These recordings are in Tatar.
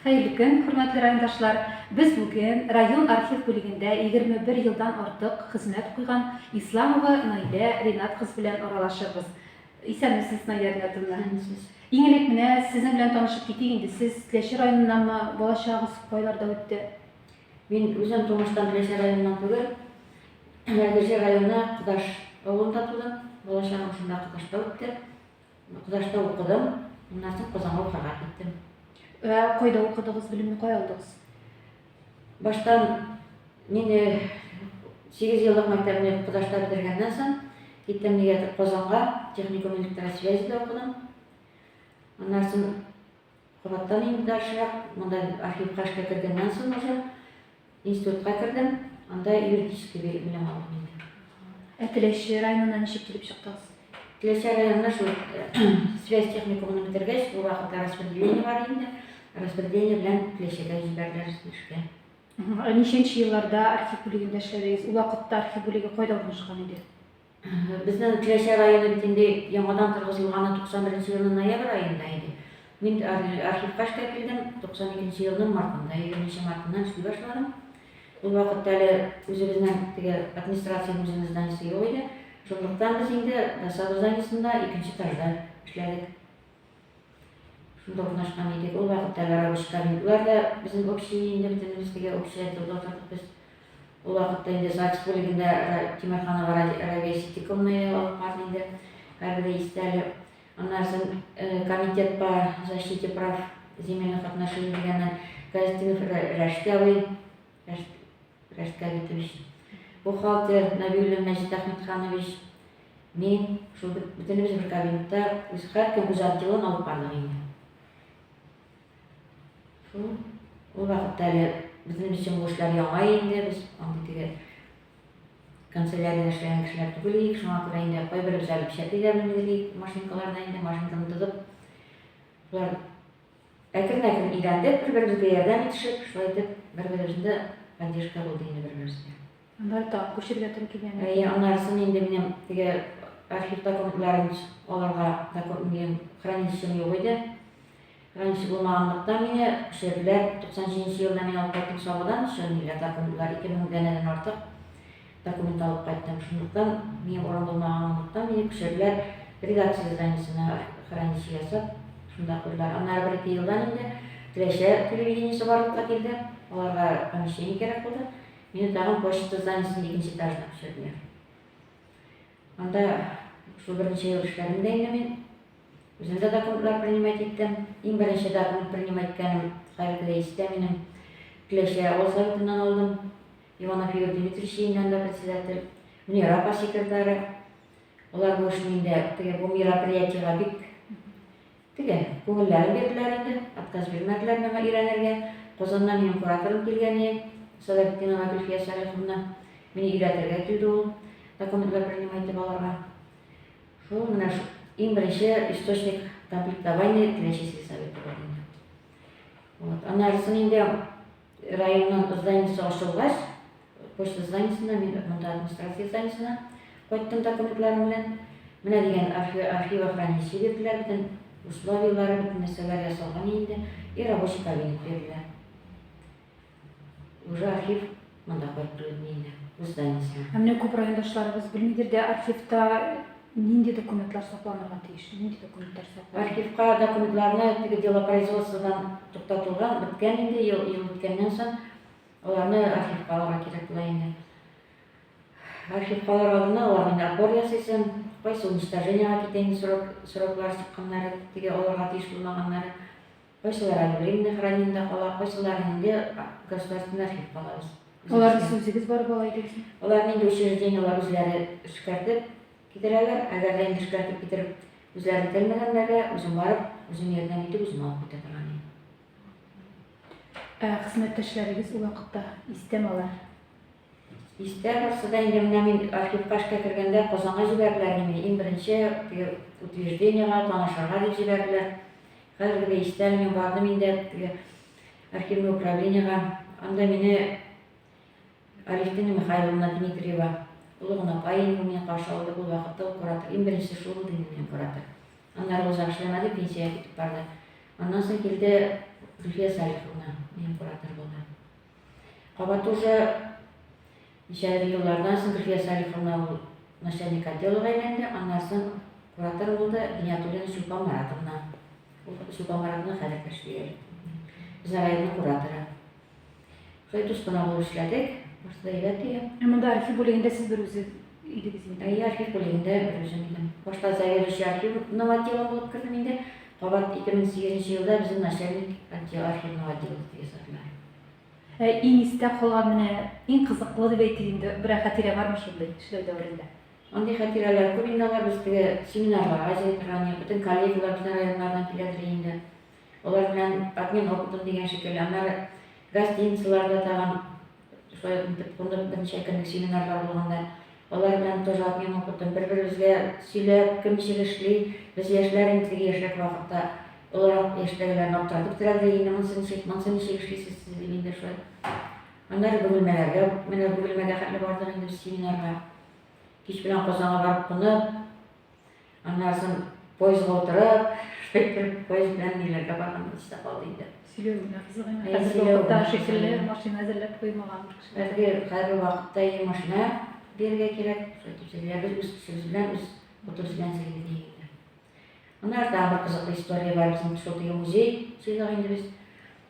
Хәерле көн, хөрмәтле райондашлар! Без бүген район архив бүлегендә 21 елдан артык хезмәт куйган Исламова Наилә Ринат кыз белән аралашырбыз. Исәнмесез, Наилә Ринатовна. Исәнмесез. Иң элек менә сезнең белән танышып китик инде. Сез Теләче районыннанмы, балачагыгыз кайларда үтте? Мин үзем тумыштан Теләче районыннан түгел. Әгерҗе районы Кодаш авылында тудым. Балачагым шунда Кодашта үтте. Кодашта укыдым. Аннан соң Казанга укырга киттем. Ә кайда укыдыгыз, белемне кая алдыгыз? Баштан мин 8 еллык мәктәпне Кодашта бетергәннән соң киттем нигә Казанга, техникум электросвязьдә укыдым. Аннан соң кабаттан инде дальшерак, монда архивка эшкә кергәннән соң уже институтка кердем, анда юридический белем алдым инде. Ә Теләче районына ничек килеп чыктыгыз? Теләче районына шул связь техникумын бетергәч, ул вакытта распределение бар инде. Распределение белән Теләчегә җибәрделәр эшкә. Ә ничәнче елларда архив бүлегендә эшләдегез? Ул вакытта архив бүлеге кайда урнашкан иде? Безнең Теләче районы бит инде яңадан торгызылганы 91 нче елның ноябрь аенда иде. Мин архивка эшкә килдем 92 нче елның мартында, 20 нче мартыннан эшли башладым. Ул вакытта әле үзебезнең теге администрациянең үзенең зданиесе юк иде. Шунлыктан без инде ДОСАГО зданиесында икенче этажда эшләдек. Шунда урнашкан идек. Ул вакытта әле рабочий кабинетлар да безнең общий инде, бөтенебез теге общий отделда утырдык без. Ул вакытта инде ЗАГС бүлегендә Тимерханова Равия Ситдиковна алып барды инде. Хәзер дә истә әле. Аннан соң комитет по защите прав земельных отношений дигәннән Газетдинов Рәшит абый, Рәшит Габитович, бухгалтер Нәбиуллин Мәҗит Әхмәтханович, мин, шул бөтенебез бер кабинетта, үз һәркем үз отделын алып бардык инде. Шул ул вакытта әле безнең өчен бу эшләр яңа инде, без андый теге канцелярияда эшләгән кешеләр түгел идек, шуңа күрә инде кайберебез әле печатый да белми идек машинкаларда инде, машинканы тотып, шулар әкрен-әкрен өйрәндек, бер-беребезгә ярдәм итешеп, шулай итеп бер-беребезне поддержка булды инде бер-беребезгә. Аннары тагын күчергә туры килгән. Әйе, аннарысын инде минем теге архив документларын алырга документ хранилищем юк иде. Хранилище булмаганлыктан мине күчерделәр. 97 нче елда мин алып кайттым Сабадан, чын документлар 2000 данәдән артык документ алып кайттым. Шунлыктан минем урын булмаганлыктан мине күчерделәр редакция зданиесенә хранилище ясап, шунда куйдылар. Аннары бер-ике елдан инде Теләче телевидениесе барлыкка килде. Аларга помещение кирәк булды. Мине тагын почта зданиесенең икенче этажына күчерделәр. Анда шул берничә ел эшләдем дә инде мин. Үзем дә документлар принимать иттем. Иң беренче документ принимать иткәнем хәзерге дә истә минем. Теләче авыл советыннан алдым. Иванов Юрий Дмитриевич инде анда председатель. Мөнирә апа секретаре. Алар бу эшне инде теге бу мероприятиегә бик Теге, күңелләрен бирделәр инде, отказ бирмәделәр миңа өйрәнергә. Казаннан минем кураторым килгән иде, Сәләхетдинова Гөлфия Салиховна. Мине өйрәтергә килде ул, документлар принимать итеп алырга. Шул менә шул иң беренче источник комплектования Теләче сельсоветы булды инде. Вот. Аннарысын инде районның зданиесе ачылгач, Почта зданиесенә, мин монда администрация зданиесенә кайттым документларым белән. Менә дигән архив-хранилище бирделәр, бөтен условияләре, бөтен нәрсәләр ясалган инде. И рабочий кабинет бирделәр. Уже архив монда кайтты инде, үз зданиесенә. Ә менә күп райондашларыбыз белмидер дә, архивта нинди документлар сакланырга тиеш, нинди документлар саклана? Архивка документларны теге делопроизводстводан туктатылган, беткән инде, ел, ел үткәннән соң Аларны архивка алырга кирәк була инде. Архивка алыр алдыннан аларны инде отбор ясыйсың. Кайсы уничтожениега китә инде срок, сроклар чыкканнары, теге алырга тиеш булмаганнары. Кайсылары әле временный хранениедә кала, кайсыларын инде государственный архивка алабыз. Аларны сез үзегез барып ала идегезме? Аларны инде учреждениеләр үзләре эшкәртеп китерәләр. Әгәр дә инде эшкәртеп китереп үзләре итәлмәгәннәргә, үзем барып, үзем ярдәм итеп, үзем алып китә торган идем. Ә хезмәттәшләрегез ул вакытта истәме алар? Истә, барсы да инде. Менә мин архивка эшкә кергәндә Казанга җибәрделәр мине. Иң беренче теге утверждениегә танышырга дип җибәрделәр. Хәзерге дә истә әле, мин бардым инде теге архивный управлениегә. Анда мине Алевтина Михайловна Дмитриева, олы гына апай инде, мине каршы алды. Ул вакытта ул куратор. Иң беренче шул булды инде минем куратор. Аннары ул озак эшләмәде, пенсиягә китеп барды. Аннан соң килде Гөлфия Салиховна минем куратор булды. Кабат уже ничәдер еллардан соң Гөлфия Салиховна ул начальник отделга әйләнде, аннан соң куратор булды Гиниятуллина Чулпан Маратовна. Ул Чулпан Маратовна хәзер дә эшли әле. Безнең районның кураторы. Шулай дус кына булып эшләдек. Барысы да әйбәт дия. Ә монда архив бүлегендә сез бер үзе идегез инде? Әйе, архив бүлегендә бер үзем идем. Башта заведующий архивного отдела булып кердем инде. Кабат 2008 елда безнең начальник отдела архивного отдела дип ясадылар. Ә иң истә калган менә иң кызыклы дип әйтик инде, берәр хатирә бармы шундый эшләү дәверендә? Андый хатирәләр күп инде алар, без теге семинарларга җыеп торган идек, бөтен коллегалар безнең районнардан киләдер инде. Алар белән обмен опытом дигән шикелле, аннары гостиницаларда тагын шулай ук итеп кунып берничә көнлек семинарлар булганда, алар белән тоже обмен опытом, бер-беребезгә сөйләп, кем ничек эшли, без яшьләр инде теге яшьрәк вакытта олырак яшьтәгеләрне аптыратып бетерәбез инде, монысы ничек, монысы ничек эшлисез сез дип инде шулай. Аннары Бөгелмәләргә, менә Бөгелмәгә хәтле бардык инде без семинарга. Кич белән Казанга барып кунып, Аннан соң поездга утырып, шулай итеп поезд белән ниләргә барган истә калды инде. Сөйләү генә кызык инде. Хәзерге вакытта шикелле машина әзерләп куймаган кешеләр. Хәзерге хәзерге вакытта и машина бирергә кирәк. Шулай итеп сөйләбез, үз көчебез белән, үз утыбыз белән сөйлибез инде. Аннары тагын бер кызыклы история бар безнең шул теге музей җыйдык инде без.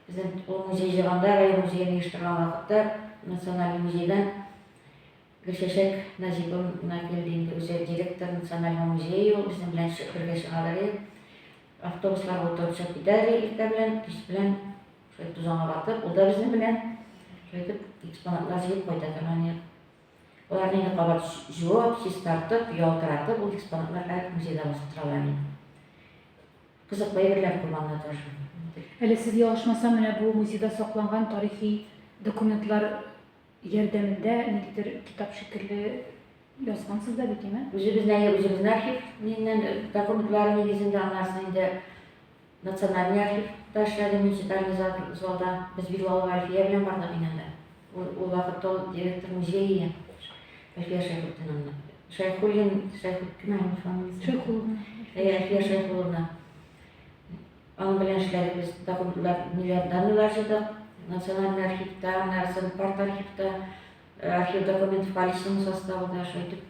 Безнең ул музей җыйганда, район музеен оештырган вакытта национальный музейдан Гөлчәчәк Назиповна килде инде, үзе директор Национального музея ул, безнең белән бергә чыгалар иде. Автобусларга утырып чыгып китә иде иртә белән, кич белән шулай тузанга батып, ул да безнең белән шулай итеп экспонатлар җыеп кайта торган иде. Аларны инде кабат җуып, чистартып, ялтыратып, ул экспонатлар хәзер музейда басып торалар инде. Кызыклы әйберләр күп анда тоже. Әле сез ялгышмасам, менә бу музейда сакланган тарихи документлар Ярдәмендә ниндидер китап шикелле язгансыз да бит, име? Үзебезнең, әйе, үзебезнең архив ниннән документлары нигезендә, аннан инде национальный архивта эшләдем мин читальный залда. Без Билалова Альфия белән бардык инде анда. Ул, ул вакытта ул директор музея Альфия Шәйхутдиновна. Шәйхуллин, Шәйхут, кем аның фамилиясе? Шәйхулловна. Әйе, Альфия Шәйхулловна. Аның белән эшләдек без, документлар, ниләр, данныйлар җыйдык. Национальный архивта, аннары парт архивта, архив документов по личному составу да шулай итеп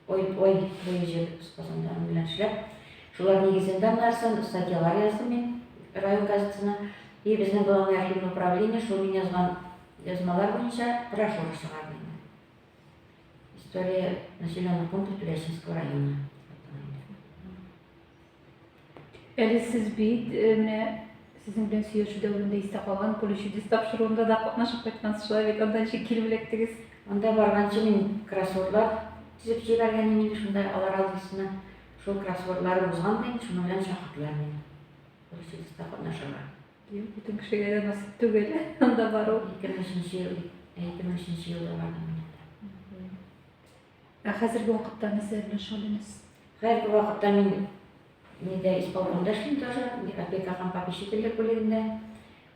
ой, ой буе җыйдык без Казанда аның белән эшләп. Шулар нигезендә аннары статьялар яздым мин район газетасына. И безнең главный архивный управление шул мин язган язмалар буенча брошюра чыгарды инде. История населенных пунктов Пелящинского района. Әле сез бит э, менә сезнең белән сөйләшү дәверендә истә калган Поле чудес тапшыруында да катнашып кайткансыз, шулай бит? Анда ничек килеп эләктегез? Анда барганчы мин кроссвордлар төзеп җибәргән идем инде шунда алар адресына. Шул кроссвордларым узган да инде, шуның белән чакырдылар мине. Поле чудеста катнашырга. Юк, бөтен кешегә дә насыйп түгел анда бару. 2003 ел, 2003 елда бардым мин анда. Ә хәзерге вакытта нәрсә белән шөгыльләнәсез? Хәзерге вакытта мин нидә исполкомда эшлим тоже, опека һәм попечительлек бүлегендә,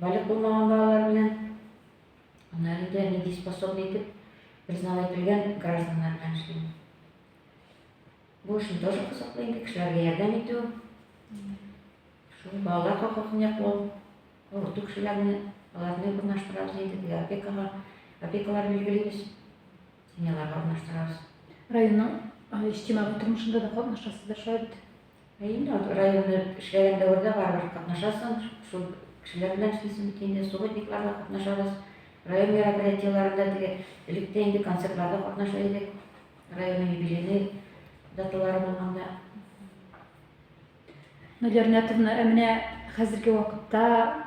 балигъ булмаган балалар белән. Аннары инде недееспособный итеп признал ителгән гражданнар белән эшлим. Бу эшем тоже кызыклы инде, кешеләргә ярдәм итү, шул балалар хокукын яклау, авырту кешеләрне, аларны урнаштырабыз инде теге опекага, опекалар билгелибез. Семьяларга урнаштырабыз. Районның иҗтимагый тормышында да катнашасыздыр, шулай бит? Ә инде районда эшләгән дәвердә барыбер катнашасың, шул кешеләр белән эшлисең бит инде, субботникларда катнашабыз, район мероприятиеләрендә теге электә инде концертларда катнаша идек, районның юбилейный даталары булганда. Наилә Ринатовна, ә менә хәзерге вакытта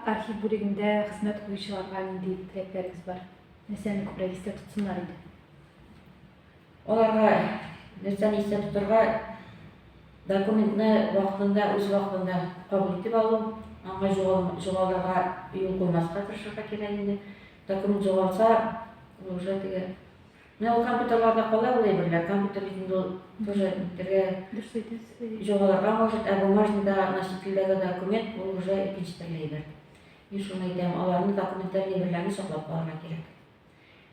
архив бүлегендә хезмәт куючыларга нинди теләкләрегез бар? Нәрсәне күбрәк истә тотсыннар иде? Аларга нәрсәне истә тотарга? Документны вакытында, үз вакытында кабул итеп алу, аңа югалырга юл куймаска тырышырга кирәк инде. Документ югалса, ул уже теге Менә ул компьютерларда кала ул әйберләр. Компьютер бит инде ул тоже нитәргә Дөрес әйтәсез. Югалырга может, ә бумажныйда носительдәге документ ул уже икенче төрле әйбер. Мин шуны әйтәм, аларны документлар әйберләрне саклап калырга кирәк.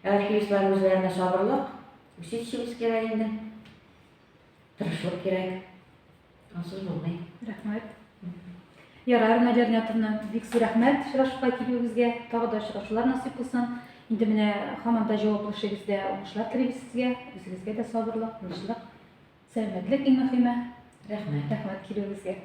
Ә архивистлар үзләренә сабырлык, усидчивость кирәк инде. Тырышлык кирәк. Ансыз булмый. Рәхмәт. Ярар, Наилә Ринатовна, бик зур рәхмәт очрашуга килүегезгә. Тагы да очрашулар насыйп булсын. Инде менә һаман да җаваплы эшегездә уңышлар телибез сезгә. Үзегезгә дә сабырлык, тынычлык, сәламәтлек иң мөһиме. Рәхмәт. Рәхмәт килүегезгә.